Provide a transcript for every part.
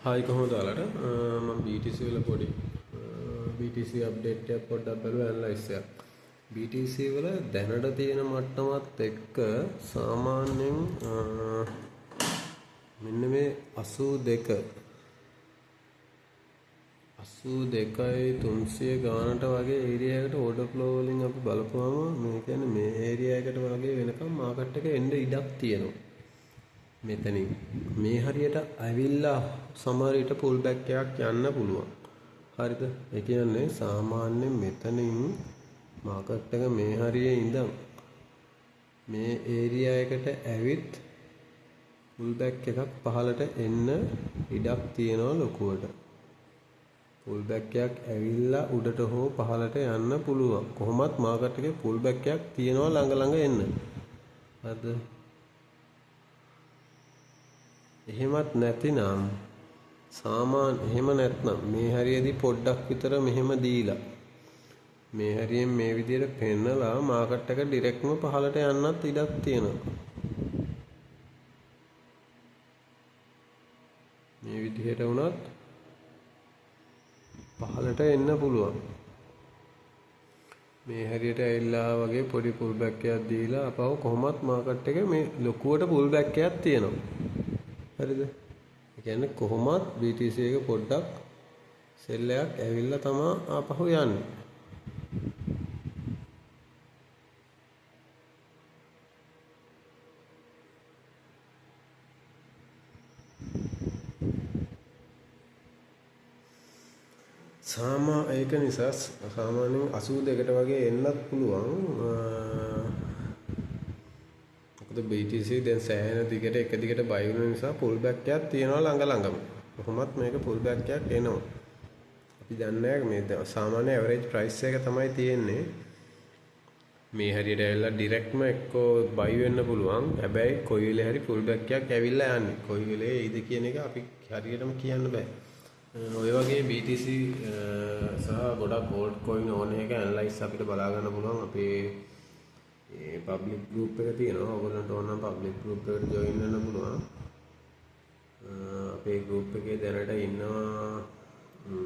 Hi කොහොමද ඔයාලට? මම BTC වල පොඩි BTC update එකක් පොඩ්ඩක් බලුවා, ඇනලයිස් එකක්. BTC වල දැනට තියෙන මට්ටමත් එක්ක සාමාන්‍යයෙන් මෙන්න මේ 82 82යි 300 ගානට වගේ ඒරියා එකට ඕඩර් ෆ්ලෝ වලින් අපි බලපුවම මේ කියන්නේ මේ ඒරියා එකට වගේ වෙනකම් මාකට් එක එන්න ඉඩක් තියෙනවා. මෙතනින් මේ හරියට ඇවිල්ලා සමහර විට පුල් බෑක් එකක් යන්න පුළුවන්. හරිද? ඒ කියන්නේ සාමාන්‍යයෙන් මෙතනින් මාකට් එක මේ හරියේ ඉඳන් මේ ඒරියා එකට ඇවිත් පුල් බෑක් එකක් පහළට එන්න ඉඩක් තියෙනවා ලොකුවට. පුල් බෑක් එකක් ඇවිල්ලා උඩට හෝ පහළට යන්න පුළුවන්. කොහොමත් මාකට් එකේ පුල් බෑක් එකක් තියෙනවා ළඟ ළඟ එන්න. හරිද? එහෙමත් නැතිනම් සාමාන්‍ය එහෙම නැත්නම් මේ හරියේදී පොඩ්ඩක් විතර මෙහෙම දීලා මේ හරියෙන් මේ විදියට පෙන්නලා මාකට් එක ඩිරෙක්ට්ම පහළට යන්නත් ඉඩක් තියෙනවා. මේ විදිහට වුණත් පහළට එන්න පුළුවන්. මේ හරියට ඇවිල්ලා වගේ පොඩි පුල් බෑක් එකක් දීලා අපව කොහොමත් මාකට් එකේ මේ ලොකුවට පුල් බෑක් එකක් තියෙනවා. හරිද? ඒ කියන්නේ කොහොමත් BTC එක පොඩ්ඩක් සෙල් එකක් ඇවිල්ලා තමා ආපහු යන්නේ. ඒක නිසා සාමාන්‍යයෙන් 82ට වගේ එන්නත් පුළුවන්. මොකද BTC දැන් සෑහෙන දිගට එක දිගට බයි වෙන නිසා පුල් බෑක් එකක් තියෙනවා ළඟ ළඟම. කොහොමත් මේක පුල් බෑක් එකක් එනවා. අපි දන්නේ නැහැ මේ සාමාන්‍ය ඇවරේජ් ප්‍රයිස් එක තමයි තියෙන්නේ. මේ හරියට ඇවිල්ලා ඩිරෙක්ට්ම එක්කෝ බයි වෙන්න පුළුවන්. හැබැයි කොයි වෙලේ හරි පුල් බෑක් එකක් ඇවිල්ලා යන්නේ. කොයි වෙලේ එයිද කියන එක අපි හරියටම කියන්න බෑ. ඔය වගේ BTC සහ ගොඩක් ඕල්ඩ් කොයින් ඕන එක ඇනලයිස් අපිට බලා ගන්න පුළුවන්. අපේ ඒ පබ්ලික් ගෲප් එක තියෙනවා. ඔයගොල්ලන්ට ඕන නම් පබ්ලික් ගෲප් එකට ජොයින් වෙන්න පුළුවන්. අපේ ගෲප් එකේ දැනට ඉන්නවා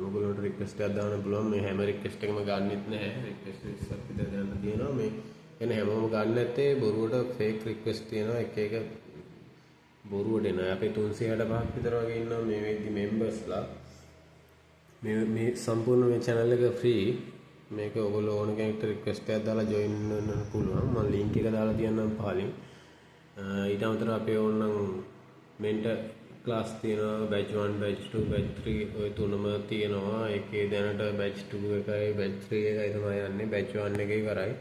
ඔයගොල්ලන්ට රික්වෙස්ට් එකක් දාන්න පුළුවන්. මේ හැම රික්වෙස්ට් එකම ගන්නෙත් නැහැ. රික්වෙස්ට් 20ක් විතර දැනට තියෙනවා. මේ කියන්නේ හැමෝම ගන්න නැත්තේ බොරුවට ෆේක් රික්වෙස්ට් තියෙනවා. එක එක බොරුවට එනවා. අපේ 365ක් විතර වගේ ඉන්නවා මේ වෙද්දි මෙම්බර්ස්ලා. මේ සම්පූර්ණ මේ channel එක ෆ්‍රී. මේක ඔයගොල්ලෝ ඕන කෙනෙක්ට රික්වෙස්ට් එකක් දාලා ජොයින් වෙන්න පුළුවන්. මම ලින්ක් එක දාලා තියන්නම් පහලින්. ඊට අමතරව අපේ ඕන නම් මෙන්ටර් ක්ලාස් තියෙනවා. බැච් 1, බැච් 2, බැච් 3 ඔය තුනම තියෙනවා. ඒකේ දැනට බැච් 2 එකයි බැච් 3 එකයි තමයි යන්නේ. බැච් 1 එක ඉවරයි.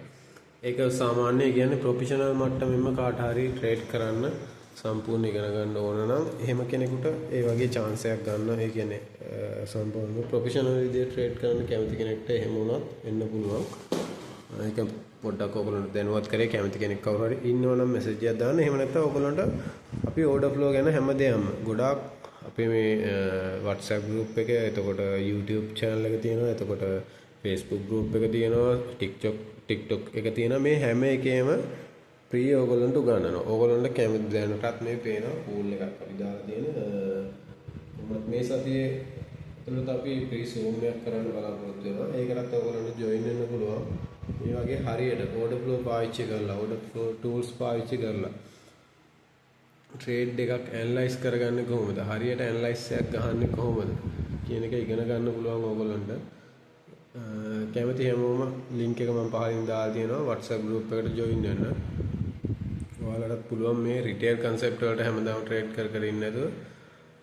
ඒක සාමාන්‍ය කියන්නේ ප්‍රොෆෙෂනල් මට්ටමින්ම කාට හරි ට්‍රේඩ් කරන්න සම්පූර්ණ ඉගෙන ගන්න ඕන නම් එහෙම කෙනෙකුට ඒ වගේ චාන්ස් එකක් ගන්න. ඒ කියන්නේ සම්පූර්ණ ප්‍රොෆෙෂනල් විදියට ට්‍රේඩ් කරන්න කැමති කෙනෙක්ට එහෙම වුණත් එන්න පුළුවන්. ඒක පොඩ්ඩක් ඔයගොල්ලන්ට දැනුවත් කරේ. කැමති කෙනෙක් කවුරු හරි ඉන්නවා නම් මැසේජ් එකක් දාන්න. එහෙම නැත්නම් ඔයගොල්ලන්ට අපි ඕඩර් ෆ්ලෝ ගැන හැමදේම ගොඩාක් අපේ මේ WhatsApp group එක, එතකොට YouTube channel එක තියෙනවා, එතකොට Facebook group එක තියෙනවා, TikTok එක තියෙනවා. මේ හැම එකේම ෆ්‍රී ඔයගොල්ලන්ට උගන්වනවා. ඔයගොල්ලන්ට කැමති දැනටත් මේ පේනවා පූල් එකක් අපි දාලා තියෙන. කොහොමත් මේ සතියේ ඇතුළත අපි ෆ්‍රී Zoom එකක් කරන්න බලාපොරොත්තු වෙනවා. ඒකටත් ඔයගොල්ලන්ට ජොයින් වෙන්න පුළුවන්. මේ වගේ හරියට ඕඩර් ෆ්ලෝ පාවිච්චි කරලා, ඕඩර් ෆ්ලෝ ටූල්ස් පාවිච්චි කරලා ට්‍රේඩ් එකක් ඇනලයිස් කරගන්නේ කොහොමද? හරියට ඇනලයිස් එකක් ගහන්නේ කොහොමද කියන එක ඉගෙන ගන්න පුළුවන් ඔයගොල්ලන්ට. කැමති හැමෝම ලින්ක් එක මම පහලින් දාලා තියෙනවා WhatsApp group එකට ජොයින් වෙන්න. ඔයාලටත් පුළුවන් මේ රිටේල් කන්සෙප්ට් වලට හැමදාම ට්‍රේඩ් කර කර ඉන්න නැතුව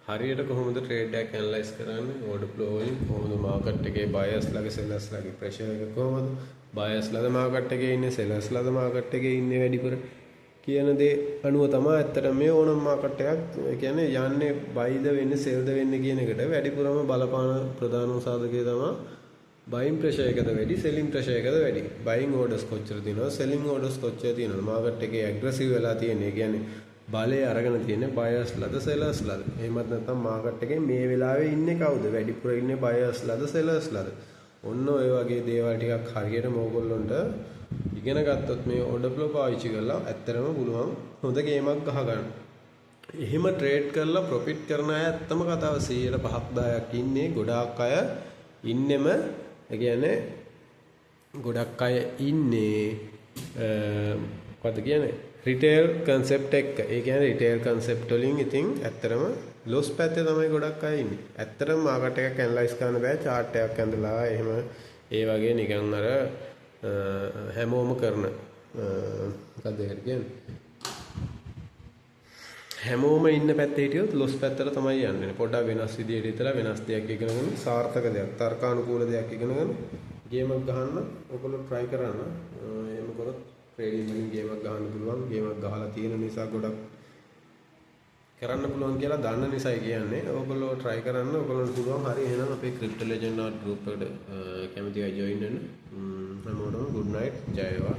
හරියට කොහොමද ට්‍රේඩ් එකක් ඇනලයිස් කරන්නේ, ඕඩර් ෆ්ලෝ වලින් කොහොමද මාකට් එකේ බයර්ස් ලගේ සෙලර්ස් ලගේ ප්‍රෙෂර් එක කොහොමද, බයර්ස් ලද මාකට් එකේ ඉන්නේ සෙලර්ස් ලද මාකට් එකේ ඉන්නේ වැඩිපුර කියන දේ අනුව තමයි ඇත්තට මේ ඕනම මාකට් එකක්, ඒ කියන්නේ යන්නේ බයිද වෙන්නේ සෙල්ද වෙන්නේ කියන එකට වැඩිපුරම බලපාන ප්‍රධානම සාධකය තමයි බයින් ප්‍රෙෂර් එකද වැඩි සෙලින් ප්‍රෙෂර් එකද වැඩි, බයින් ඕඩර්ස් කොච්චර තියෙනවද සෙලින් ඕඩර්ස් කොච්චර තියෙනවද, මාකට් එකේ ඇග්‍රෙසිව් වෙලා තියෙන්නේ, ඒ කියන්නේ බලය අරගෙන තියෙන්නේ බයර්ස් ලද සෙලර්ස් ලද, එහෙමත් නැත්නම් මාකට් එකේ මේ වෙලාවේ ඉන්නේ කවුද, වැඩිපුර ඉන්නේ බයර්ස් ලද සෙලර්ස් ලද. ඔන්න ඔය වගේ දේවල් ටිකක් හරියටම ඕගොල්ලොන්ට ඉගෙන ගත්තොත් මේ ඕඩර් ෆ්ලෝ පාවිච්චි කරලා ඇත්තටම පුළුවන් හොඳ ගේමක් ගහගන්න. එහෙම ට්‍රේඩ් කරලා ප්‍රොෆිට් කරන අය ඇත්තම කතාව 100ට 5ක් 10ක් ඉන්නේ. ගොඩාක් අය ඉන්නෙම, ඒ කියන්නේ ගොඩක් අය ඉන්නේ මොකද්ද කියන්නේ, රිටේල් කන්සෙප්ට් එක්ක. ඒ කියන්නේ රිටේල් කන්සෙප්ට් වලින් ඉතින් ඇත්තටම ලොස් පැත්තේ තමයි ගොඩක් අය ඉන්නේ. ඇත්තටම මාකට් එකක් ඇනලයිස් කරන්න බෑ චාට් එකක් ඇඳලා එහෙම ඒ වගේ නිකන් අර හැමෝම කරන, මොකද්ද ඒකට කියන්නේ, හැමෝම ඉන්න පැත්තේ හිටියොත් ලොස් පැත්තට තමයි යන්නේ. පොඩ්ඩක් වෙනස් විදියට හිතලා, වෙනස් දෙයක් ඉගෙනගෙන, සාර්ථක දෙයක්, තර්කානුකූල දෙයක් ඉගෙනගෙන ගේමක් ගහන්න ඔයගොල්ලෝ try කරන්න. එහෙම කරොත් ට්‍රේඩින් වලින් ගේමක් ගහන්න පුළුවන්. ගේමක් ගහලා තියෙන නිසා, ගොඩක් කරන්න පුළුවන් කියලා දන්න නිසායි කියන්නේ. ඔයගොල්ලෝ try කරන්න, ඔයගොල්ලන්ට පුළුවන්. හරි, එහෙනම් අපේ ක්‍රිප්ටෝ ලෙජන්ඩ් ආර්ට් ගෲප් එකට කැමති අය ජොයින් වෙන්න. හැමෝටම good night, ජය වේවා.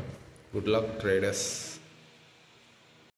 Good luck, traders.